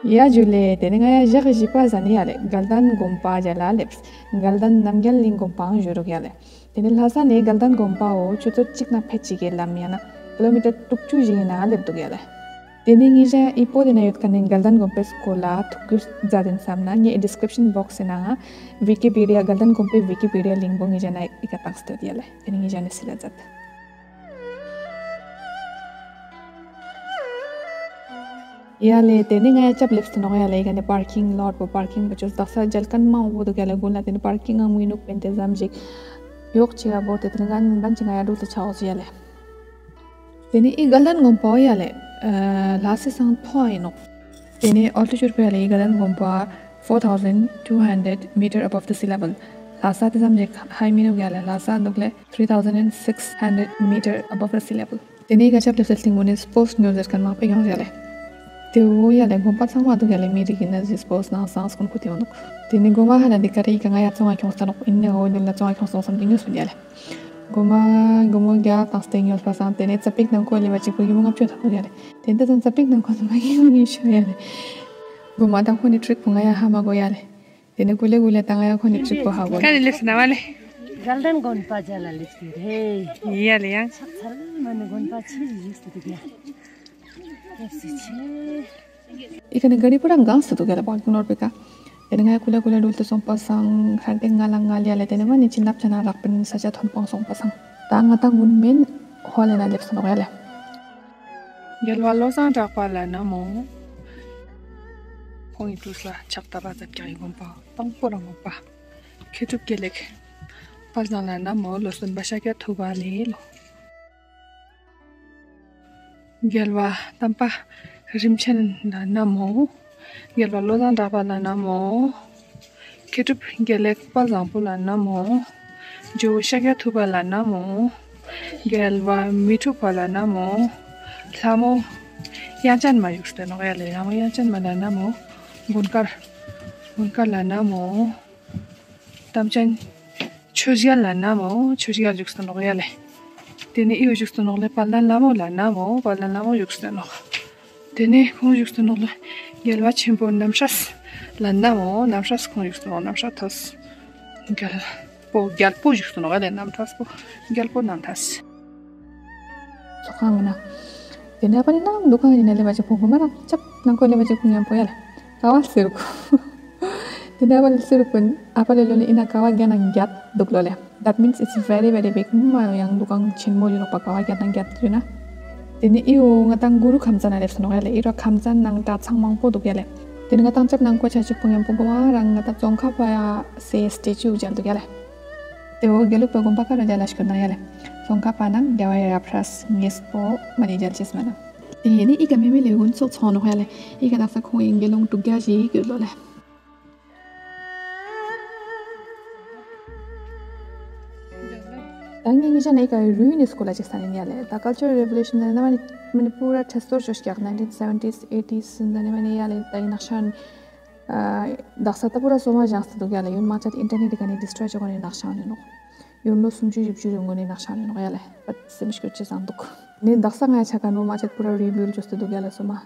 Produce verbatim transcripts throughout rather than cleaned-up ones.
ཡ་ཇུ་ལེ། ཏེ་ནེ་ང་ཡ་ཞག་བཞི་པ་ཟ་ནེ་ཡ་ལེ་དགའ་ལྡན་དགོན་པ་ཇ་ལ་ལེབས། དགའ་ལྡན་རྣམ་རྒྱལ་གླིང་དགོན་པའང་ཞུ་རུག་ཡ་ལེ། ཏེ་ནེ་ལྷ་ས་ནེ་དགའ་ལྡན་དགོན་པའོ་ཆུ་ཚོད་གཅིག་ནེ་ཕེད་ཅིག་གི་ལམ་ཡང་ན་ཀི་ལོ་མི་ཊར་དྲུག་ཅུ་ཞིག་ནང་ལེབས་དུག་ཡ་ལེ། ཏེ་ནེ་ཉེ་ཞ་ཨི་པོ་ཏེ་ནེ་ཡོད་ཁན་ནི་དགའ་ལྡན་དགོན་པའི་སྐོར་ལ་ཐུགས་རྒྱུས་མཛད་དེན་སམ་ན་ངའེ་ཌིསི་ཀྲིབ་ཤན་བོགས་སི་ནང་ང་ཝི་ཀི་པི་ཌི་ཡ་དགའ་ལྡན་དགོན་པའི་ཝི་ཀི་པི་ཌི་ཡ་ལིང་བོ་ཉེ་ཞ་ནེ་ཨི་ཀ་ཏངས་ཏེ་ཡོད་ཡ་ལེ། ཏེ་ནེ་ཉེ་ཞ་ནེ་སི་ལ་མཛད། ཡ་ལེ། ཏེ་ནེ་ང་ཡ་ཅབ་ལེབས་སེ་ནོག་ཡ་ལེ། ཨི་ཀ་ནེ་པར་ཀིང་ལོཊ་པོ་པར་ཀིང་བོ་ཅོས་དག་ས་ཇལ་ཁན་མང་པོ་དུག་ཡ་ལེ། གུན་ལ་ཏེ་ནེ་པར་ཀིང་ངང་མི་ནུག་པིན་ཏེ་ཙམ་ཞིག་ཡོག་ཅིག་ག་བོར་ཏེ་ཏེ་ནེ་ང་བན་ཅིག་ང་ཡ་དྲུལ་ཏེ་ཆའོ་ཟེར་ཡ་ལེ། ཏེ་ནེ་ཨི་དགའ་ལྡན་དགོན་པ་ཡ་ལེ་ལྷ་སའི་སང་ཐོ་ཨིན་ནོག། ཏེ་ནེ་ཨོལ་ཊི་ཊུཌ་པོ་ཡ་ལེ་ཨི་དགའ་ལྡན་དགོན་པ་four thousand two hundred meter above the sea level. ལྷ་ས་ཏེ་ཙམ་ཞིག་ཧའི་མི་ནུག་ཡ་ལེ། ལྷ་ས་དུག་ལེ་three thousand and six hundred meter above the sea level. ཏེ་ནེ་ཨི་ཀ་ཅབ་ལེབས་སེ་ལྟིང་གུན་ནི་སྤོརྚ་ཉོ་ཟེར་ཁན་མང་པོ་ཡོང་ཟེར་ཡ་ལེ། ཏེ་བོ་ཡ་ལེ་དགོན་པ་ཚང་མ་དུག་ཡ་ལེ། མི་རིགས་ཨིན་ན་ཟི་སྤོརྚ་ནང་སང་སྐུན་ཁུ་ཏེ་ཡོང་དུག། ཏེ་ནེ་གོ་མ་ཧ་ན་འི་ཀ་རེ་ཨི་ཀ་ང་ཡ་ཙོང་ང་ཁྱོངས་ཏེ་ནོག། ཨིན་ནའང་འོ་ནི་ལ་ཙོང་ང་ཁྱོངས་སོང་སམ་ཏེ་ཉོས་པིན་ཡ་ལེ། གོ་མ་གོ་མོ་གྱ་ཏངས་ཏེ་ཉོས་པ་སང་ཏེ་ནེ་ཙ་པིག་ནང་ཁོ་ལེབ་བ་ཅིག་པོ་གི་མོ་ལྔ་བཅུ་ཐོབ་དུག་ཡ་ལེ། ཏེ་ནེ་ཙ་པིག་ནང་ཁོ་ནི་མ་གི་མོ་ཉི་ཤུ་ཡ་ལེ། གོ་མ་ཏང་ཁོ་ནི་ཊིག་པོ་ང་ཡ་ཧ་མ་གོ་ཡ་ལེ། ཏེ་ནེ་ཀུ་ལེ་ཀུ་ལེ་ཏང་ཡ་ཁོ་ནི་ཊིག་པོ་ཧ་གོ་ཡ་ལེ། ཀ་ནེ་ལེབས་སེ་ན་བ་ལེ། དགའ་ལྡན་དགོན་པ་ཇ་ལ་ལེབས་ཏེ་རེ། ཡ་ལེ་ཡང་། ཕྱག་འཚལ་མ་ནེ་དགོན་པ་ཆེ་ཞིག་སུ་དུག་ཡ། ལེབས་སེ་ཆེ། ཨི་ཀ་ནེ་ག་རི་པུ་ར་གངས་སུ་དུག་ཡ་ལེ་པར་ཀིང་ལོཊ་པེ་ཀ། ཏེ་ནེ་ང་ཡ་ཀུ་ལེ་ཀུ་ལེ་དྲུལ་ཏེ་སོང་པ་སང་ཧྲ་ཏེ་ང་ལ་ང་ལེ་ཡ་ལེ། ཏེ་ནེ་མ་ནེ་ཅི་ནབ་ཆ་ན་རག་པིན་ས་ཆ་ཐོན་པོ་སོང་པ་སང་ཏ་ང་ཏང་གུན་མེན་ཧོལ་ལ་ལེབས་སེ་ནོག་ཡ་ལེ། རྒྱལ་བ་བློ་བཟང་གྲགས་པ་ལ་ན་མོ། ཁོང་ངི་ཏུས་ལ་ཕྱག་བཏབ་པ་ཛད་ཀྱག་གི་དགོན་པ་དང་པོ་རང་དགོན་པ། མཁས་གྲུབ་དགེ་ལེགས་དཔལ་བཟང་ལ་ན་མོ། ལོ་སྟོན་པ་ཤཱཀྱ་ཐུབ་པ་ལེ་ལོ། རྒྱལ་བ་དམ་པ་རིན་ཆེན་ལ་ན་མོ། རྒྱལ་བ་བློ་བཟང་གྲགས་པ་ལ་ན་མོ། མཁས་གྲུབ་དགེ་ལེགས་དཔལ་བཟང་པོ་ལ་ན་མོ། ཇོ་བོ་ཤཱཀྱ་ཐུབ་པ་ལ་ན་མོ། རྒྱལ་བ་མི་འཁྲུགས་པ་ལ་ན་མོ། ལྷ་མོ་དབྱངས་ཅན་མ་བཞུགས་ཏེ་ནོག་ཡ་ལེ། ལྷ་མོ་དབྱངས་ཅན་མ་ལ་ན་མོ། མགོན་དཀར་མགོན་དཀར་ལ་ན་མོ། དམ་ཅན་ཆོས་རྒྱལ་ལ་ན་མོ། ཆོས་རྒྱལ་བཞུགས་ཏེ་ནོག་ཡ་ལེ། ཏེ་ནེ་ཨི་བོ་བཞུགས་ཏེ་ནོག་ལེ། དཔལ་ལྡན་ལྷ་མོ་ལ་ན་མོ། དཔལ་ལྡན་ལྷ་མོ་བཞུགས་ཏེ་ནོག། ཏེ་ནེ་ཁོང་བཞུགས་ཏེ་ནོག་ལེ། རྒྱལ་བ་ཆེན་པོ་རྣམ་སྲས་ལ་ན་མོ། རྣམ་སྲས་ཁོང་བཞུགས་ཏེ་ནོག། རྣམ་སྲས་ཐོས། རྒྱལ་པོ་རྒྱལ་པོ་བཞུགས་ཏེ་ནོག་ལེ། རྣམ་སྲས་པོ་རྒྱལ་པོ་རྣམ་ཐོས། ཚོགས་ཁང་ཨིན་ན། ཏེ་ནེ་ཨ་པ་ལེ་ནང་དུ་ཁང་ཨིན་ན་ལེབ་བ་ཅིག་པོ་གོ་མ་རང་ཅབ་ནང་ཁོ་ལེབ་བ་ཅིག་པོ་ཉམ་པོ་ཡ་ལེ། ཀ་བ་སེ་རུག། ཏེ་ནེ་ཨ་པ་ལེ་སེ་རུག་པིན། ཨ་པ་ལེ་ལོ་ནི་ཨིན་ན་ཀ་བ་གྱ་ནང་གྱད་དུག་ལོ་ལེ། That means it's very very big. མ་ཡང་དུ་ཁང་ཆེན་མོ་ཨིན་ནོག་པ། ཀ་བ་གྱ་ནང་གྱད་ཨིན་ན། ཏེ་ནེ་ཨི་བོ་ང་ཏང་གུ་རུ་ཁམས་ཚན་ན་ལེབས་སེ་ནོག་ཡ་ལེ། ཨི་རུ་ཁམས་ཚན་ནང་གྲྭ་ཚང་མང་པོ་དུག་ཡ་ལེ། ཏེ་ནེ་ང་ཏང་ཅབ་ནང་ཀོ་ཆ་ཅིག་པོ་ཉམ་པོ་གོ་མ་རང་ང་ཏང་ཙོང་ཁ་པ་ཡ་སེ་སི་ཊེ་ཅུ་ཇལ་དུག་ཡ་ལེ། ཏེ་བོ་དགེ་ལུགས་པའི་དགོན་པ་ཀ་རུ་ཇལ་ལ་ཤི་ཀུན་ན་ཡ་ལེ། ཙོང་ཁ་པ་ནང་རྒྱལ་བ་རབ་སྲས་ཉེས་པོ་མ་ནེ་ཇལ་ཅེས་མ་ན། ཏེ་ནེ་ཨི་ཀ་མེ་མེ་ལེ་གུན་ཚོགས་ཚོགས་ནོག་ཡ་ལེ། ཨི་ཀ་དག་ས་ཁོང་ངི་དགེ་སློང་དྲུག་བརྒྱ་ཞིག་ཡོད་ལོ་ལེ། ད་ངས་ཉེ་ཞ་ནེ་ཨི་ཀ་རུ་ཨིན་ནི་སྐོར་ལ་ཅིག་སྟན་ཡིན་ཡ་ལེ། ད་ཀལ་ཅར་རེ་བོ་ལུ་ཤན་ནི་ནེ་མ་ནེ་མ་ནེ་པུ་ར་ཁྲེ་སྟོར་ཅོས་ཀྱག། ནའིན་ཊིན་སེ་བེན་ཊིས་ཨེ་ཊིས་ནེ་མ་ནེ་ཡ་ལེ། ད་ཨི་ནག་ཤ་ཨ་དག་ས་ད་པུ་ར་སོ་མ་ཞངས་ཏེ་དུག་ཡ་ལེ། ཡུན་མང་ཆེ་ཨིན་ཊར་ནེཊ་ག་ནེ་ཌིས་ཊྲོའི་ཅོ་གོ་ནི་ནག་ཤ་ཨིན་ནོག། ཡུན་ལོ་སུམ་ཅུ་བཞི་བཅུ་རིང་གོ་ནི་ནག་ཤ་ཨིན་ནོག་ཡ་ལེ། བཊ་སེམས་ཤུགས་ཅི་ཙམ་དུག། ནི་དག་ས་ང་ཡ་ཆ་ཁན་བོ་མང་ཆེ་པུ་ར་རི་བིལ་ཌ་ཅོས་ཏེ་དུག་ཡ་ལེ། སོ་མ་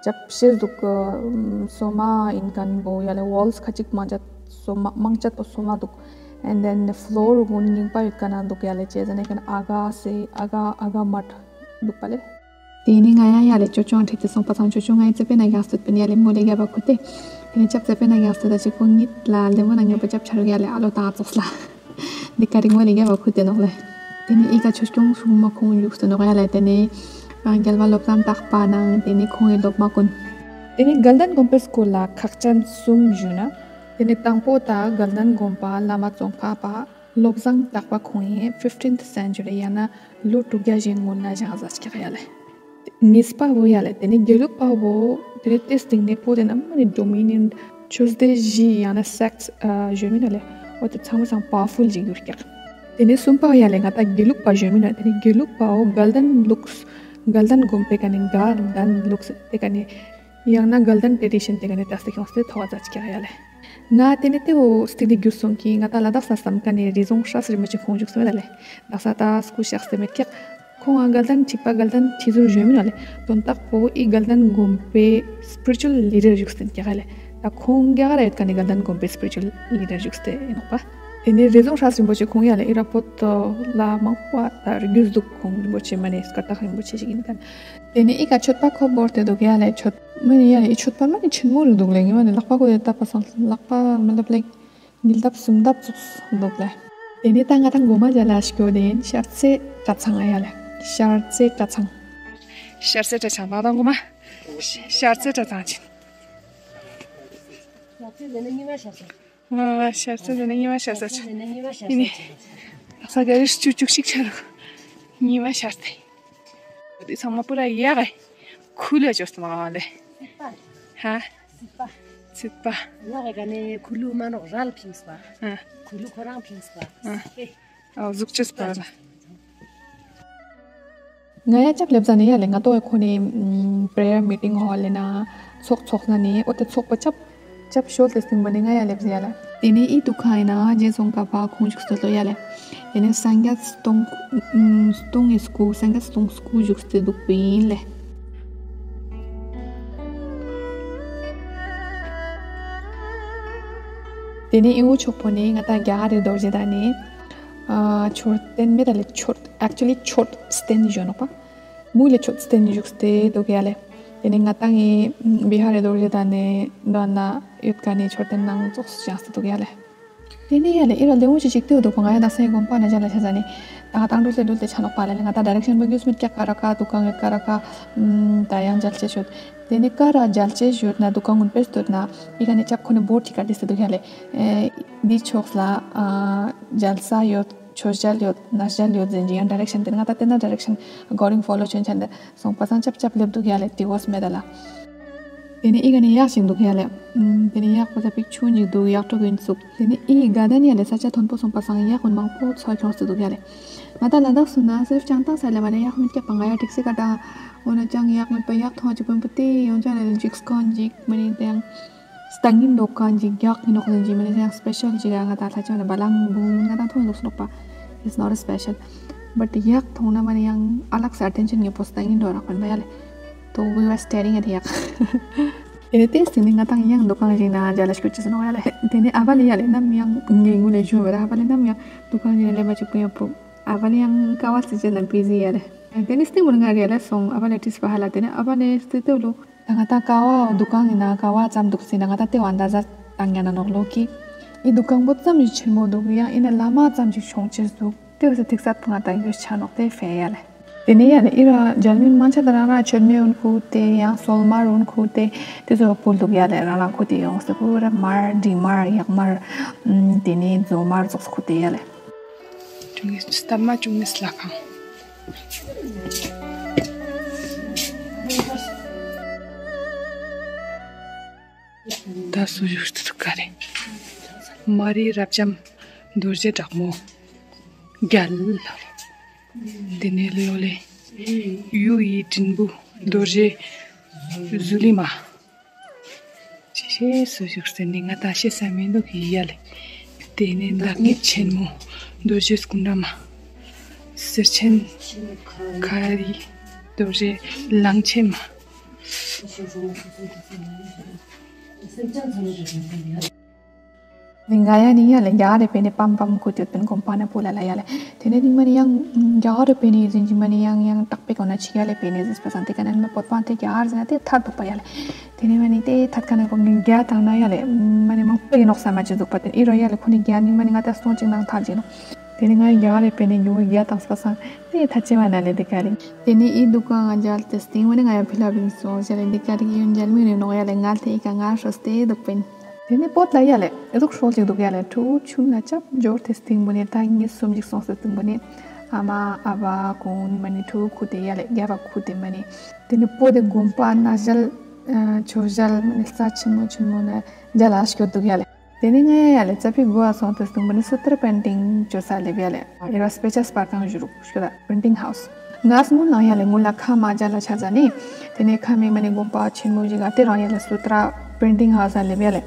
ཅབ་ཤེས་དུག། སོ་མ་ཨིན་ཁན་བོ་ཡ་ལེ། ཝོལ་ཁ་ཅིག་མང་ཆེ་སོ་མ་མང་ཆེ་པོ་སོ་མ་དུག། ཨེན་དེན་ཕློར་གུན་རྙིང་པ་ཡོད་ཁན་ན་དུག་ཡ་ལེ། ཅི་ཟེར་ན་ཁན་ཨ་ག་སེ་ཨ་ག་ཨ་ག་མཐ་དུག་པ་ལེ། ཏེ་ནེ་ང་ཡ་ཡ་ལེ་ཅོ་ཅོ་ཁྲིད་དེ་སོང་པ་སང་ཅོ་ཅོ་ང་ཡ་ཙེ་པེ་ན་གྱངས་ཏེ་ཡོད་པིན་ཡ་ལེ། མོ་ལེ་གྱ་བ་ཁུ་ཏེ། ཏེ་ནེ་ཅབ་ཙེ་པེ་ན་གྱངས་ཏེ་ད་ཅིག་པོ་ཉིད་ལ་ལེ་མོ་ན་ཉོ་པ་ཅབ་ཆ་རུག་ཡ་ལེ། ཨ་ལོ་ཏང་ཙོགས་ལ། འི་ཀ་རིང་མོ་ལེ་གྱ་བ་ཁུ་ཏེ་ནོག་ལེ། ཏེ་ནེ་ཨི་ཀ་ཆོས་སྐྱོང་སྲུང་མ་ཁོང་བཞུགས་ཏེ་ནོག་ཡ་ལེ། ཏེ་ནེ་རྒྱལ་བ་བློ་བཟང་གྲགས་པ་ནང་ཏེ་ནེ་ཁོང་ངི་སློབ་མ་གུན། ཏེ་ནེ་དགའ་ལྡན་དགོན་པའི་སྐོར་ལ་ཁག་ཅན་གསུམ་ཞུས་ན། ཏེ་ནེ་དང་པོ་ད་དགའ་ལྡན་དགོན་པ་བླ་མ་ཙོང་ཁ་པ་བློ་བཟང་གྲགས་པ་ཁོང་ངི་ཕིཕ་ཊིན་ཐ་སེན་ཅུ་རི་ཡང་ན་ལོ་དྲུག་བརྒྱ་ཞིག་སྔུན་ན་བཞེངས་ཟ་ཅིག་ཡ་ལེ། གཉིས་པ་བོ་ཡ་ལེ། ཏེ་ནེ་དགེ་ལུགས་པ་བོ་ཏེ་ནེ་ཏེ་སྟིང་ནེ་པོ་ཏེ་ན་མ་ནེ་ཌོ་མི་ནི་ཡན་ཆོས་སྡེ་བཞི་ཡང་ན་སེཀྚ་ཞུ་མིན་ན་ལེ། འོ་ཏེ་ཚང་མའི་སང་པ་ཝར་ཕུལ་ཞིག་གྱུར་ཀྱག། ཏེ་ནེ་གསུམ་པ་བོ་ཡ་ལེ་ང་ཏང་དགེ་ལུགས་པ་ཞུ་མིན་ན་ཏེ་ནེ་དགེ་ལུགས་པའོ་དགའ་ལྡན་ལུགས་དགའ་ལྡན་དགོན་པའི་ཀ་ནེ་དགའ་ལྡན་ལུགས་ཏེ་ཀ་ནེ་ཡང་ན་དགའ་ལྡན་ཊེ་ཌི་ཤན་ཏེ་ཀ་ནེ་ཏེ་སྟེ་ཁྱོངས་ཏེ་ཐོ་བ་ཛད་ཅིག་ཡ་ལེ། ང་ཏེ་ནེ་ཏེ་བོ་སྟིང་ནེ་གྱུར་སོང་གི་ང་ཏང་ལ་དྭགས་ས་སམ་ཀ་ནེ་རི་རྫོང་སྲས་རིན་པོ་ཆེ་ཁོང་བཞུགས་སོང་ཡ་ལེ། དག་ས་ད་སྐུ་གཤེགས་ཏེ་མེད་ཀྱག། ཁོང་ང་དགའ་ལྡན་ཁྲི་པ་དགའ་ལྡན་ཁྲི་ཟུར་ཞུ་མིན་ནོག་ལེ། དོན་དག་པོ་ཨི་དགའ་ལྡན་དགོན་པའི་སྤིརི་ཅུ་ཨལ་ལི་ཌར་བཞུགས་སྟེ་ཀྱག་ལེ། ད་ཁོང་རྒྱ་གར་ཡོད་ཁན་ནི་དགའ་ལྡན་དགོན་པའི་སྤིརི་ཅུ་ཨལ་ལི་ཌར་བཞུགས་སྟེ་ཨིན་ནོག་པ། ཏེ་ནེ་རི་ཟུང་སྲས་རིན་པོ་ཆེ་ཁོང་ཡ་ལེ་ཨི་ར་བོད་ལ་མང་པོ་ད་རྒྱུས་འདུག། ཁོང་རིན་པོ་ཆེ་མ་ནེ་སྐད་གྲགས་རིན་པོ་ཆེ་ཞིག་ཨིན་ཁན། ཏེ་ནེ་ཨི་ཀ་མཆོད་པ་ཁོ་བོར་ཏེ་འདུག་ཡ་ལེ། མཆོད་མ་ནེ་ཡ་ལེ་ཨི་མཆོད་པ་མ་ནེ་ཆེན་མོ་རུ་འདུག་ལེ། ངེ་མ་ནེ་ལག་པ་ཁོ་ཏེ་ལྟ་པ་སང་ལག་པ་མི་ལབ་ལེ། ཉིས་ལྡབ་སུམ་ལྡབ་ཙོགས་འདུག་ལེ། ཏེ་ནེ་ད་ང་དང་གོ་མ་ཇལ་ལ་སྐྱོད་དེ་ཤར་རྩེ་གྲྭ་ཚང་ང་ཡ་ལེ། ཤར་རྩེ་གྲྭ་ཚང་། ཤར་རྩེ་གྲྭ་ཚང་ང་དང་གོ་མ། ཤར་རྩེ་གྲྭ་ཚང་ཅིག། ཨ་ཤར་རྩེ་ནེ་ཉི་མ་ཤར་ས་ཅིག་ཨིན་ནི། ལག་ས་ག་རི་ཅུ་ཅུག་ཤིག་ཆ་རུ་ཉི་མ་ཤར་ཏེ། འི་ཚང་མ་པུ་ར་ཡག་ག་ཁུ་ལ་ཅོས་ཏེ་མ་ལེ། ཧ། ཚིག་པ། ཡག་ག་ནེ་ཁུ་ལུ་མ་ནོག་རལ་ཕིངས་པ། ཧ། ཁུ་ལུ་ཁོ་རང་ཕིངས་པ། ཧ། ཨེ། ཨ་ཟུག་ཅེས་པ་ལ། ང་ཡ་ཅབ་ལེབ་ཟ་ནེ་ཡ་ལེ་ང་ཏོ་ཁོ་ནེ་པྲེ་ཡར་མི་ཊིང་ཧོལ་ལེ་ན་ཚོགས་ཚོགས་ན་ནེ་འོ་ཏེ་ཚོགས་པ་ཅབ་ཅབ་ཤོད་ལེ་སྟིང་པོ་ནེ་ང་ཡ་ལེབ་ཟ་ཡ་ལེ། ཏེ་ནེ་ཨི་དུ་ཁང་ཨིན་ན་ཇེ་སོང་ཀ་པ་ཁོང་བཞུགས་སྟེ་ལོ་ཡ་ལེ། ཏེ་ནེ་སངས་རྒྱས་སྟོང་སྟོང་ངི་སྐུ་སངས་རྒྱས་སྟོང་སྐུ་བཞུགས་ཏེ་འདུག་པིན་ལེ། ཏེ་ནེ་ཨི་བོ་ཕྱོགས་པོ་ནེ་ང་ཏང་རྒྱ་གར་རི་རྡོ་རྗེ་གདན་ནེ་ཨ་མཆོད་རྟེན་མེད་ད་ལེ། མཆོད་ཨེག་ཅུ་ལི་མཆོད་རྟེན་ཞུ་ནོག་པ། མུ་ལེ་མཆོད་རྟེན་བཞུགས་ཏེ་འདུག་ཡ་ལེ། ཏེ་ནེ་ང་ཏང་ངི་བི་ཧར་རི་རྡོ་རྗེ་གདན་ནེ་དོན་ན་ཡོད་ཁན་ནི་མཆོད་རྟེན་ནང་ཙོགས་བཞེངས་ཏེ་འདུག་ཡ་ལེ། ཏེ་ནེ་ཡ་ལེ་ཨི་ར་ལེ་འོ་ཅི་ཅིག་ཏེ་འདུག་པ། ང་ཡ་དག་ས་ཡི་དགོན་པ་ན་ཇལ་ལ་ཆ་ཟ་ནེ་ད་ང་ཏང་འགྲུལ་ཏེ་འགྲུལ་ཏེ་ཆ་ནོག་པ་ལེ། ང་ཏང་ཌའི་རེག་ཤན་པོ་རྒྱུས་མེད་ཀྱག་ག་ར་ཀ་དུ་ཀང་ཡོད་ཀ་ར་ཀ་ད་ཡང་ཇལ་ཅེས་ཡོད། ཏེ་ནེ་ཀ་ར་ཇལ་ཅེས་ཡོད་ན་དུ་ཀང་གུན་པེས་ཏོད་ན་ཨི་ཀ་ནེ་ཅབ་ཁོ་ནེ་བོར་ཌ་ཅིག་ག་ཏེ་སྟེ་འདུག་ཡ་ལེ། ཨེ་འི་ཕྱོགས་ལ་ཨ་ཇལ་ས་ཡོད། མཆོད་ཇལ་ཡོད། ན་ཇལ་ཡོད་ཟེར་ཅིག་ཡང་ཌའི་རེག་ཤན་ཏེ་ནེ་ང་ཏང་ཏེ་ན་ཌའི་རེག་ཤན་གོ་རིང་ཕོ་ལོ་ཅོན་ཆན་ཏེ་སོང་པ་སང་ཅབ་ཅབ་ལེབ་འདུག་ཡ་ལེ། ཏེ་བོས་མེད་ད་ལ། ཏེ་ནེ་ཨི་ཀ་ནེ་གཡག་ཞིག་འདུག་ཡ་ལེ། ཨམ་ཏེ་ནེ་གཡག་པོ་ཙ་པིག་ཆུང་ཞིག་འདུག། གཡག་ཕྲུག་གུན་ཙུག། ཏེ་ནེ་ཨི་ག་དན་ཡ་ལེ་ས་ཆ་ཐོན་པོ་སོང་པ་སང་གཡག་གུན་མང་པོ་ཚོ་ཁྱོངས་ཏེ་འདུག་ཡ་ལེ། ང་ཏང་ལ་དྭགས་སུ་ན་སིརཕ་ཅང་ཏང་ས་ལེ་མ་ནེ་གཡག་མི་སྐྱབས་པ། ང་ཡ་ཊེག་སི་ཀ་ཏང་འོ་ན་ཅང་གཡག་མེད་པ། གཡག་ཐོང་ཅིག་པོན་པོ་ཏེ་ཡོང་ཅ་ལེ་ཅིག་སྐོན་ཅིག་མ་ནེ་ཏེ་ཡང་སྟང་ཉིན་འགྲོ་ཁན་ཅིག་གཡག་ཨིན་ནོག་ཟེར་ཅིག་མ་ནེ་ཡང་སྤེ་ཤལ་ཅིག་ང་ཏང་ལྷ་ཆ་ན་བ་ལང་བུང་ང་ཏང་ཐོང་འདུག་སོག་པ། It's not a special. But གཡག་ཐོང་ན་མ་ནེ་ཡང་ཨ་ལགས་སི་ཨ་ཊེན་ཤན་ཉེ་པོ་སྟང་ཉིན་འགྲོ་རག་པ་ཡ་ལེ། ཏོ་we were staring at གཡག། ཏེ་ནེ་ཏེ་སྟིང་ནེ་ང་ཏང་ཡང་དུ་ཀང་ཞིག་ན་ཇལ་ལ་སྐྱོད་ཅེས་ནོག་ཡ་ལེ། ཏེ་ནེ་ཨ་བ་ལེ་ཡ་ལེ་ནམ་ཡང་ངེ་ངུ་ལེ་ཞུ་བ་ར། ཨ་བ་ལེ་ནམ་ཡང་དུ་ཀང་ཞིག་ན་ལེབ་བ་ཅིག་པུ་ཡང་པུ། ཨ་བ་ལེ་ཡང་ཀ་བ་སི་ཅེ་ན་བི་ཟི་ཡ་ལེ། ཏེ་ནེ་སྟིང་བུ་ང་རེ་ལ་སོང་ཨ་བ་ལེ་ཏིས་པ་ཧ་ལ། ཏེ་ནེ་ཨ་བ་ལེ་སྟེ་ཏེ་ལོ། ད་ང་ཏང་ཀ་བ་དུ་ཀང་ཨིན་ན་ཀ་བ་ཙམ་འདུག་ཟེར་ན་ང་ཏང་ཏེ་བ་ཨན་དཱ་ཛ་ཏང་ཉན་ན་ནོག་ལོ་ཀི། འི་དུ་ཀང་པོ་ཙམ་ཞིག་ཆེན་མོ་འདུག་ཡང་ཨིན་ན་ལ་མ་ཙམ་ཞིག་ཆུང་ཅེས་འདུག། ཏེ་བས་ཐིག་ས་ང་ཏང་ཡོད་ཆ་ནོག་ཏེ་ཕེ་ཡ་ལེ། ཏེ་ནེ་ཡ་ལེ་ཨི་ར་ཇལ་མི་མན་ཆད་རང་རང་མཆོད་མེ་འུན་ཁུ་ཏེ་ཡང་སོལ་མར་འུན་ཁུ་ཏེ་ཏེ་ཚོ་ཕུལ་འདུག་ཡ་ལེ། རང་རང་ཁུ་ཏེ་ཡོངས་ཏེ་པུ་ར་མར་འབྲི་མར་གཡག་མར་ཏེ་ནེ་མཛོ་མར་ཙོགས་ཁུ་ཏེ་ཡ་ལེ། ཅུང་ངེས་སྟབས་མ་ཅུང་ངེས་ལ་ཁང་། ད་སུ་བཞུགས་ཏེ་འདུག་ག་རེ། མ་རི་རབ་འབྱམས་རྡོ་རྗེ་དྲག་མོ་རྒྱལ། ཏེ་ནེ་ལོ་ལེ་གཡུ་ཡི་སྲིན་བུ་རྡོ་རྗེ་ཟུ་ལི་མ། ཅི་ཤེས་སུ་བཞུགས་ཏེ་ནི་ང་ཏང་ཤེས་ས་མི་འདུག་ཡ་ལེ། ཏེ་ནེ་བདག་ཉིད་ཆེན་མོ་རྡོ་རྗེ་སྐུ་འདྲ་མ། གསེར་ཆེན་མཁའ་རི་རྡོ་རྗེ་གླང་ཆེན་མ། ནི་ང་ཡ་ནི་ཡ་ལེ་རྒྱ་གར་རི་པེ་ནེ་པམ་པམ་ཁུ་ཏེ་ཡོད་པིན་གོམ་པ་ན་པུ་ལ་ལ་ཡ་ལེ། ཏེ་ནེ་ནི་མ་ནི་ཡང་རྒྱ་གར་རི་པེ་ནེ་ཟིན་ཅི་མ་ནི་ཡང་ཡང་ཏག་པེ་གོ་ན་ཅི་ཡ་ལེ་པེ་ནེ་ཟིན་པ་སང་ཏེ་ཀ་ནེ་མ་བོད་པ་ཏེ་རྒྱ་གར་ཟེར་ན་ཏེ་ཐད་འདུག་པ་ཡ་ལེ། ཏེ་ནེ་མ་ནི་ཏེ་ཐད་ཀ་ནེ་ཁོང་གི་རྒྱ་ཐང་ན་ཡ་ལེ་མ་ནི་མང་པོ་ཡིན་ནོག་ས་མ་ཅི་འདུག་པ། ཏེ་ཨི་རོ་ཡ་ལེ་ཁོང་གི་རྒྱ་ནི་མ་ནི་ང་ཏང་སྟོང་ཅིག་ནང་ཐད་ཅི་ནོག། ཏེ་ནེ་ང་ཡ་རྒྱ་གར་རི་པེ་ནེ་གུ་རྒྱ་ཐང་སྤ་སང་ཏེ་ཐད་ཅི་མ་ན་ལེ་ཏེ་ཀ་རི། ཏེ་ནེ་ཨི་དུ་ཀང་ང་ཇལ་ཏེ་སྟིང་མ་ནི་ང་ཡ་ཕི་ལ་བིང་སོང་ཟེར་ལེ་ཏེ་ཀ་རི་ཡུན་ཇལ་མི་ནི་ནོག་ཡ་ལེ། ང་ལྟེ་ཨི་ཀ་ང་ཧྲོ་སྟེ་འདུག་པིན། ཏེ་ནེ་བོད་ལ་ཡ་ལེ་ཨེ་ཟུག་ཧྲོ་ཅིག་འདུག་ཡ་ལེ། ཕྲུ་གུ་ཆུང་ན་ཅབ་འབྱོར་ཏེ་སྟིང་བུ་ནེ་ད་ཉིས་སུམ་ཅིག་སོང་སྟེ་སྟིང་བུ་ནེ་ཨ་མ་ཨ་བ་གུན་མ་ནི་ཕྲུ་གུ་ཁུ་ཏེ་ཡ་ལེ་རྒྱ་བ་ཁུ་ཏེ་མ་ནི་ཏེ་ནེ་བོད་དི་དགོན་པ་ན་ཇལ་ཆོས་ཇལ་མ་ནི་རྩ་ཆེན་མོ་ཆེན་མོ་ན་ཇལ་ལ་སྐྱོད་འདུག་ཡ་ལེ། ཏེ་ནེ་ང་ཡ་ལེ་ཙ་པིག་གོ་བ་སོང་སྟེ་སྟིང་བུ་ནེ་སུ་ཏྲ་པེན་ཊིང་ཅོ་ས་ལེབ་ཡ་ལེ། ཨེ་ར་སྤེ་ཆ་སྤར་ཁང་ཞུ་རུག་ཤོད་ད། པིན་ཊིང་ཧའུས། ངས་སྔོན་ལ་ཡ་ལེ་སྔོན་ལ་ཁ་མ་ཇལ་ལ་ཆ་ཟ་ནེ། ཏེ་ནེ་ཁ་མེ་མ་ནེ་དགོན་པ་ཆེན་མོ་ཞིག་ག་ཏེ་རང་ཡ་ལེ་སུ་ཏྲ་པིན་ཊིང་ཧའུས་ལ་ལེབ་ཡ་ལེ།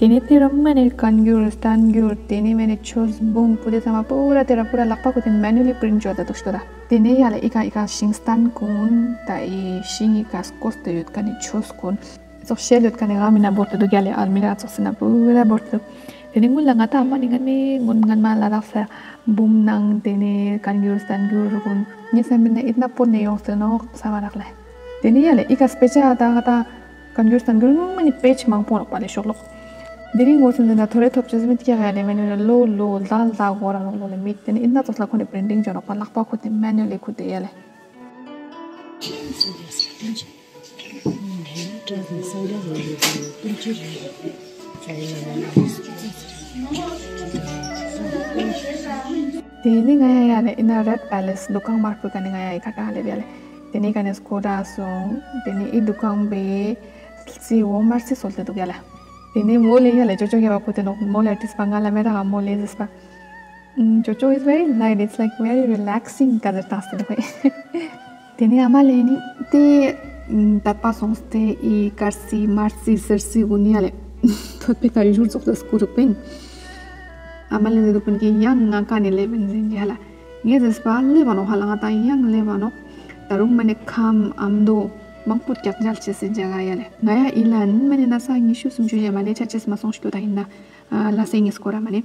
ཏེ་ནེ་ཏེ་རུ་མ་ནེ་བཀའ་འགྱུར་བསྟན་འགྱུར་ཏེ་ནེ་མ་ནེ་ཆོས་འབུམ་པོ་ཏེ་ཚང་མ་པུ་ར་ཏེ་རུ་པུ་ར་ལག་པ་ཁུར་ཏེ་མེ་ནུ་ལི་པྲིན་ཊ་ཅོ་ད་དུག་ཤོད་ད། ཏེ་ནེ་ཡ་ལེ་ཨི་ཀ་ཨི་ཀ་ཤིང་སྟན་གུན་ཏ་ཨི་ཤིང་ཨི་ཀ་སྐོར་ཏེ་ཡོད་ཁན་ནི་ཆོས་གུན་ཙོགས་ཤེལ་ཡོད་ཁན་ནི་ཨ་མི་ན་བོར་ཏེ་དུག་ཡ་ལེ། ཨལ་མི་ར་ཙོགས་སི་ན་པུ་ར་བོར་ཏེ་དུག། ཏེ་ནེ་སྔུན་ལ་ང་ཏང་ཨ་མ་ནི་ངན་མེ་སྔུན་ངན་མ་ལ་དྭགས་ས་འབུམ་ནང་ཏེ་ནེ་བཀའ་འགྱུར་བསྟན་འགྱུར་གུན་ངའེ་སམ་པ་ན་ཨིན་ན་པོ་ནེ་ཡོངས་ཏེ་ནོག་སམ་མ་རག་ལེ། ཏེ་ནེ་ཡ་ལེ་ཨི་ཀ་སྤེ་ཆ་ཏ་ང་ཏང་བཀའ་འགྱུར་བསྟན་འགྱུར་སྔུན་མ་ནི་པེཇ་མང་པོ་ནོག་པ་ལེ་ཤོག་ལོག། དེ་རིང་ངོ་སུན་ཟེར་ན་ཐོ་རེ་ཐོབ་ཅེས་མི་ཏི་ཀ་ཡ་ལེ་མེ་ནུ་ལོ་ལོ་ལ་ལ་གོ་ར་ནོག་ལོ་ལེ་མི་ཏེ་ནེ་ཨིན་ན་ཙོགས་ལ་ཁོ་ནེ་པྲིན་ཊིང་ཅོ་ནོག་པ་ལག་པ་ཁུར་ཏེ་མེ་ནུ་ལི་ཁུར་ཏེ་ཡ་ལེ། ཏེ་ནེ་ང་ཡ་ཡ་ལེ་ཨིན་ན་རེཌ་པེ་ལེས་དུ་ཁང་དམར་པོའི་ཀ་ནེ་ང་ཡ་ཨི་ཀ་ཀ་ལེབ་ཡ་ལེ། ཏེ་ནེ་ཨི་ཀ་ནེ་སྐོར་ར་སོང་། ཏེ་ནེ་ཨི་དུ་ཁང་པེ་སི་འོ་མར་སི་སོལ་ཏེ་དུག་ཡ་ལེ། ཏེ་ནེ་མོ་ལེ་ཡ་ལེ་ཅོ་ཅོ་གི་བ་ཁུར་ཏེ་ནོག་མོ་ལེ་ཏིས་པ་ང་ལ་མེ་ར་མོ་ལེ་ཟེར་པ། ཅོ་ཅོ་is very light, it's like very relaxing ཀ་ཟེར་ཏང་སྟེ་དུག་པ། ཏེ་ནེ་ཨ་མ་ལེ་ནི་ཏེ་ཏད་པ་སོང་སྟེ་ཨི་ཀར་སི་མར་སི་སེར་སི་གུན་ཡ་ལེ་ཐོད་པའི་ཀ་ཡུ་ཞུར་ཙོགས་ཏེ་སྐུ་རུག་པིན། ཨ་མ་ལེ་ནི་དུག་པིན་ཀི་ཡང་ང་ཀ་ནེ་ལེབ་ཨིན་ཟེར་ཡ་ལེ། ངའེ་ཟེར་པ་ལེབ་བ་ནོག་ཧ་ལ་ང་ཏང་ཡང་ལེབ་བ་ནོག། ད་རུང་མ་ནེ་ཁམ་ཨམ་དོ་མང་པོ་ཀྱག་མཇལ་ཅེས་སི་ཇ་ག་ཡ་ལེ། ང་ཡ་ཨི་ལན་མ་ནེ་ན་ས་ཉི་ཤུ་སུམ་ཅུ་ཡ་མ་ནེ་ཆ་ཅེས་མ་སོང་ཤིག་ཏོ་ད་ཨིན་ན་ལ་སེ་ངེ་སྐོར་ར་མ་ནེ།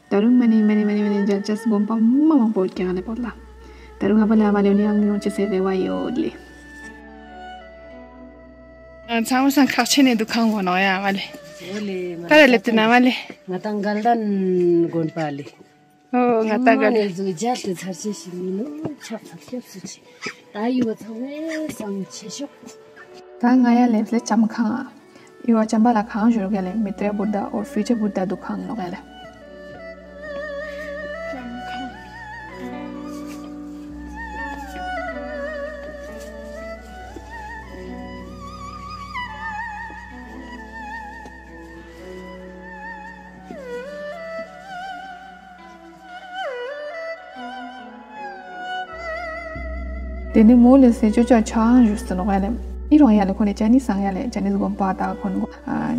ད་རུང་མ་ནེ་མ་ནེ་མ་ནེ་མ་ནེ་མཇལ་ཅེས་དགོན་པ་མ་མང་པོ་ཡོད་ཀྱག་ལེ་བོད་ལ། ད་རུང་ཨ་བ་ལེ་ཨ་མ་ལེ་ཡང་ཡོང་ཅེས་སི་རེ་བ་ཡོད་ལེ། ཚང་མ་སང་ཁག་ཆེ་ནེ་དུ་ཁང་གོ་ནོག་ཡ་ཨ་མ་ལེ། འོ་ལེ་མ་ད་ར་ལེབ་ཏེ་ན་མ་ལེ། ང་ཏང་དགའ་ལྡན་དགོན་པ་ལེ། ཨོ་ང་ཏང་དགའ་ལྡན། ཟུ་མཇལ་ཏེ་ཚར་ཅེས་ཤིག་མི་ནུ་ཆག་ཚར་ཤེས་སུ་ཆེ། ད་ཡུ་བ་ཚང་མའི་སང་ཆེ་ཤོག། ད་ང་ཡ་ལེབ་ལེ་ལྕམ་ཁང་། ཡུ་བ་ལྕམ་པ་ལ་ཁང་ཞུ་རུག་ཡ་ལེ། མི་ཏྲ་བུདྡྷ་ཨོར་ཕིའུ་ཅར་བུདྡྷ་དུ་ཁང་ནོག་ཡ་ལེ། ཏེ་ནེ་མོ་ལེ་སེ་ཅོ་ཅོ་ཆང་ཞུས་ཏེ་ནོག་ཡ་ལེ། ཨི་རུང་ཡ་ལེ་ཁོ་ནེ་ཅ་ནི་སང་ཡ་ལེ་ཅ་ནི་དགོན་པ་ད་ཁོ་ནེ་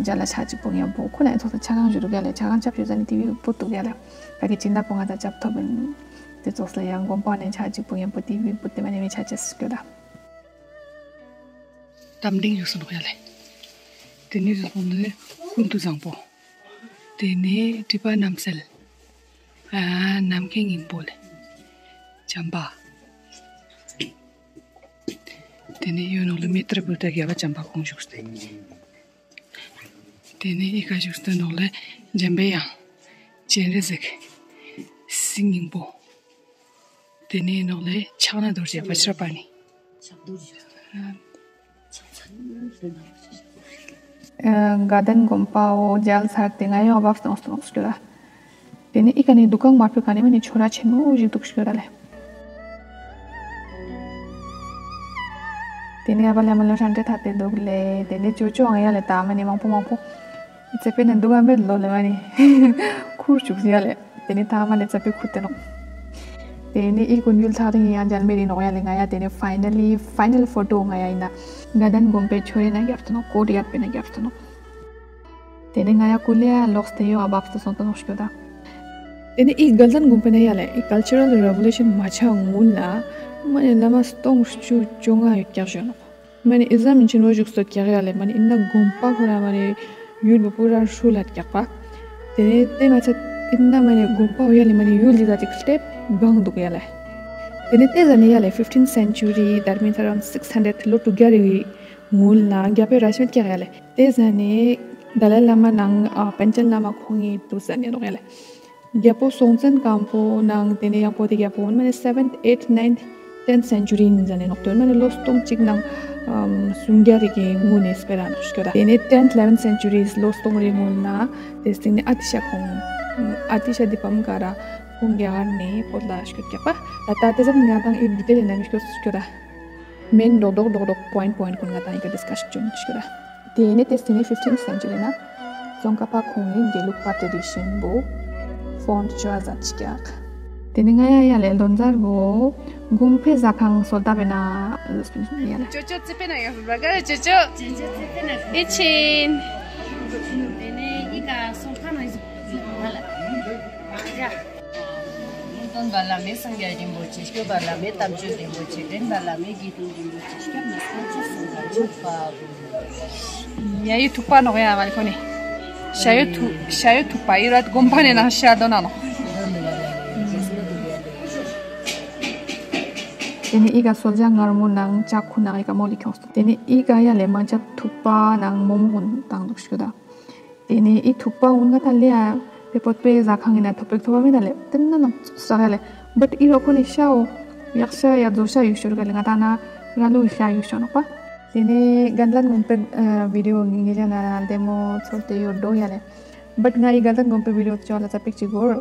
ཇ་ལ་ཆ་ཅིག་པོ་ཉམ་པོ་ཁོ་ནེ་ཙོགས་ལ་ཆ་གང་ཞུ་རུག་ཡ་ལེ། ཆ་གང་ཆབ་ཞུ་ཟ་ནི་ཏི་བི་བུད་དུག་ཡ་ལེ། ད་གི་ཅི་ན་པོ་ང་ད་ཆབ་ཐོབ་ཨིན། ཏེ་ཙོགས་ལ་ཡང་དགོན་པ་ནེ་ཆ་ཅིག་པོ་ཉམ་པོ་ཏི་བི་བུད་དེ་མ་ནེ་མི་ཆ་ཅེས་སྐྱོད་ད། རྟ་མགྲིན་ཡོད་སོང་ཡ་ལེ། ཏེ་ནེ་ཟུག་པོ་ནི་ཀུན་ཏུ་བཟང་པོ། ཏེ་ནེ་སྒྲིབ་པ་རྣམ་སེལ། ཨ་རྣམ་མཁྱེན་སྙིང་པོ་ལེ། བྱམས་པ། ཏེ་ནེ་ཡོད་ནོག་ལེ་མེ་ཏྲ་བུདྡྷ་རྒྱལ་བ་བྱམས་པ་ཁོང་བཞུགས་ཏེ། ཏེ་ནེ་ཨི་ཀ་བཞུགས་ཏེ་ནོག་ལེ་འཇམ་པའི་དབྱངས། སྤྱན་རས་གཟིགས། སེང་སྙིང་པོ། ཏེ་ནེ་ནོག་ལེ་ཕྱག་ན་རྡོ་རྗེ་བཛྲ་པཱ་ཎི། ཨ་དགའ་ལྡན་དགོན་པའོ་མཇལ་ཚར་ཏེ་ང་ཡོང་བབས་སོང་སོང་སྐྱོད་ད། ཏེ་ནེ་ཨི་ཀ་ནེ་དུ་ཁང་དམར་པོའི་ཀ་ནེ་མ་ནེ་ཆོས་ར་ཆེན་མོ་ཞིག་དུག་སྐྱོད་ད་ལེ། ཏེ་ནེ་ཨ་བ་ལེ་མ་ལོ་ཧྲན་ཏེ་ཐ་ཏེ་དུག་ལེ། ཏེ་ནེ་ཅོ་ཅོ་ཨང་ཡ་ལེ་ད་མ་ནེ་མང་པོ་མང་པོ། ཙེ་པེ་ནེ་དུག་ག་མེད་ལོ་ལེ་མ་ནེ་ཁུར་ཅུག་ཡ་ལེ། ཏེ་ནེ་ཐ་མ་ལེ་ཙ་པིག་ཁུར་ཏེ་ནོག། ཏེ་ནེ་ཨི་ཀུན་ཡུལ་ཐག་རིང་ཡང་མཇལ་མེད་ཨིན་ནོག་ཡ་ལེ། ང་ཡ་ཏེ་ནེ་ཕའི་ནལ་ལི་ཕའི་ནལ་ཕོ་ཊོ་ང་ཡ་ཨིན་ན་དགའ་ལྡན་དགོན་པའི་ཆོས་རའི་ནང་རྒྱབ་ཏེ་ནོག། ཀོ་ཊ་ཡར་ཌ་པེ་ནང་རྒྱབ་ཏེ་ནོག། ཏེ་ནེ་ང་ཡ་ཀུ་ལེ་ཡ་ལོགས་ཏེ་ཡོ་ཨ་བབས་ཏེ་སོང་ཏེ་ནོག་ཤོད་ད། ཏེ་ནེ་ཨི་དགའ་ལྡན་དགོན་པེ་ནང་ཡ་ལེ་ཨི་ཀལ་ཅ་རལ་རེ་ཝོ་ལུ་ཤན་མ་ཆ་སྔུན་ལ་མ་ནེ་བླ་མ་སྟོང་བཅུ་བཅོ་ལྔ་ཡོད་ཀྱག་ཞུ་ནོག། མ་ནེ་ཨི་ཟམ་ཆེན་མོ་བཞུགས་སོ་ཀྱག་ཡ་ལེ། མ་ནེ་ཨིན་ན་དགོན་པ་ཁོ་ར་མ་ནེ་ཡུལ་བོ་པུ་ར་ཧྲུལ་ལ་ཀྱག་པ། ཏེ་ནེ་ཏེ་མ་ཚད་ཨིན་ན་མ་ནེ་དགོན་པ་བོ་ཡ་ལེ་མ་ནེ་ཡུལ་ལི་ཟ་ཅིག་ལྟེབ་གང་དུག་ཡ་ལེ། ཏེ་ནེ་ཏེ་ཟ་ནེ་ཡ་ལེ་ཕིཕ་ཊིན་སེན་ཅུ་རི་that means around six hundred ལོ་ཀྲུང་གི་རིང་སྔུན་ལ་རྒྱལ་པོའི་ར་ཤན་ཀྱག་ཡ་ལེ། ཏེ་ཟ་ནེ་དཱ་ལའི་བླ་མ་ནང་ཨ་པཎ་ཆེན་བླ་མ་ཁོང་ངི་ཏུས་ཟ་ནེ་ནོག་ཡ་ལེ། རྒྱལ་པོ་སྲོང་བཙན་སྒམ་པོ་ནང་ཏེ་ནེ་ཡང་པོ་ཏེ་རྒྱལ་པོ་མ་ནེ་སེ་བེན་ཐ་ཨེ་ཐ་ནའིན་ཐ་ཊེན་ཐ་སེན་ཅུ་རི་ཨིན་ཟ་ནེ་ནོག། ཏེ་མ་ནེ་ལོ་སྟོང་ཅིག་ནང་ཨམ་སུམ་བརྒྱ་རེ་གི་སྔུན་ནེ་སྤེ་ར་ནོག་ཤོད་ད། ཏེ་ནེ་ཊེན་ཐ་ཨི་ལེ་བེན་ཐ་སེན་ཅུ་རི་ལོ་སྟོང་རེ་སྔུན་ན་ཏེ་སྟིང་ནེ་ཨ་ཏི་ཤ་ཁོང་ཨ་ཏི་ཤ་དི་པམ་ཀ་ར་ཁོང་གི་ཨར་ནེ་བོད་ལ་སྐྱོད་ཀྱག་པ། ད་ད་ཏེ་ཟ་ནེ་ང་དང་ཨི་ཌི་ཊེལ་ནང་སྐྱོད་སྐྱོད་ད། མེན་རྡོག་རྡོག་རྡོག་རྡོག་པོ་ཡིན་པོ་ཡིན་ཀུན་ང་དང་ཡི་གེ་ཌིས་ཀ་ཤན་ཅོ་ཅིག་ད། ཏེ་ནེ་ཏེ་སྟིང་ནེ་ཕིཕ་ཊིན་སེན་ཅུ་རི་ན་ཙོང་ཁ་པ་ཁོང་ངི་དགེ་ལུགས་པ་ཊྲེ་ཌི་ཤན་བོ་ཕོན་ཌ་ཅོ་ཟ་ཅིག་ཀྱག། ཏེ་ནེ་ང་ཡ་ཡ་ལེ་ལོན་ཛར་བོ་གུམ་ཕེ་ཟ་ཁང་སོལ་ཏ་བེ་ན་ཡ་ལེ། ཅོ་ཅོ་ཙི་པེ་ན་ཡ་བ་ག་ཅོ་ཅོ། ཅོ་ཅོ་ཙི་པེ་ན་ཡ། ཨི་ཆིན། ཏེ་ནེ་ཨི་ སོང་ཁ་ནང་ཡིན་ཟིག་ཧ་ལ། ཡ། སྟོན་པ་བླ་མེད་སངས་རྒྱས་རིན་པོ་ཆེ། སྐྱོབ་པ་བླ་མེད་དམ་ཆོས་རིན་པོ་ཆེ། འདྲེན་པ་བླ་མེད་དགེ་འདུན་རིན་པོ་ཆེ། སྐྱབས་གནས་དཀོན་མཆོག་གསུམ་ལ་མཆོད་པ་འབུལ། ཡ་ཡི་ཐུག་པ་ནོག་ཡ་མ་ལི་ཁོ་ནི། ཤ་ཡོད་ཐུག་ཤ་ཡོད་ཐུག་པ་ཡི་ར་དགོན་པ་ནས་ནང་ཤ་དོ་ན་ནོག་ཏེ་ནེ་ཨི་ག་གསོལ་ཇ་མངར་མོ་ནང་ཅ་ཁུ་ནང་ཨི་ག་མོལ་ལི་ཁྱོངས་ཏོ། ཏེ་ནེ་ཨི་ག་ཡ་ལེ་མང་ཆ་ཐུག་པ་ནང་མོག་མོག་གུན་བཏང་དུག་ཤུ་ད། ཏེ་ནེ་ཨི་ཐུག་པ་གུན་ང་ཏང་ལེ་ཡ་ཕེ་པོ་པེ་ཟ་ཁང་ངི་ན་ཐོབ་པེག་ཐོབ་པ་མེད་ད་ལེ། ཏེ་ན་ནང་ཙོགས་ས་ག་ལེ། བཊ་ཨི་རོ་ཁོ་ནི་ཤའོ་ཡག་ཤ་ཡ་ཛོ་ཤ་ཡུ་ཤོར་ག་ལེ། ང་ཏང་ན་ར་ལུ་ཡི་ཤ་ཡུ་ཤོར་ནོག་པ། ཏེ་ནེ་གན་ལན་གོམ་པེ་བི་ཌི་ཡོ་ངེ་ཅ་ན་ར་ལྡེ་མོ་ཚོར་ཏེ་ཡོད་འགྲོ་ཡ་ལེ། བཊ་ང་ཡི་གན་ལན་གོམ་པེ་བི་ཌི་ཡོ་ཅོ་ལ་ཙ་པིག་ཅིག་གོ།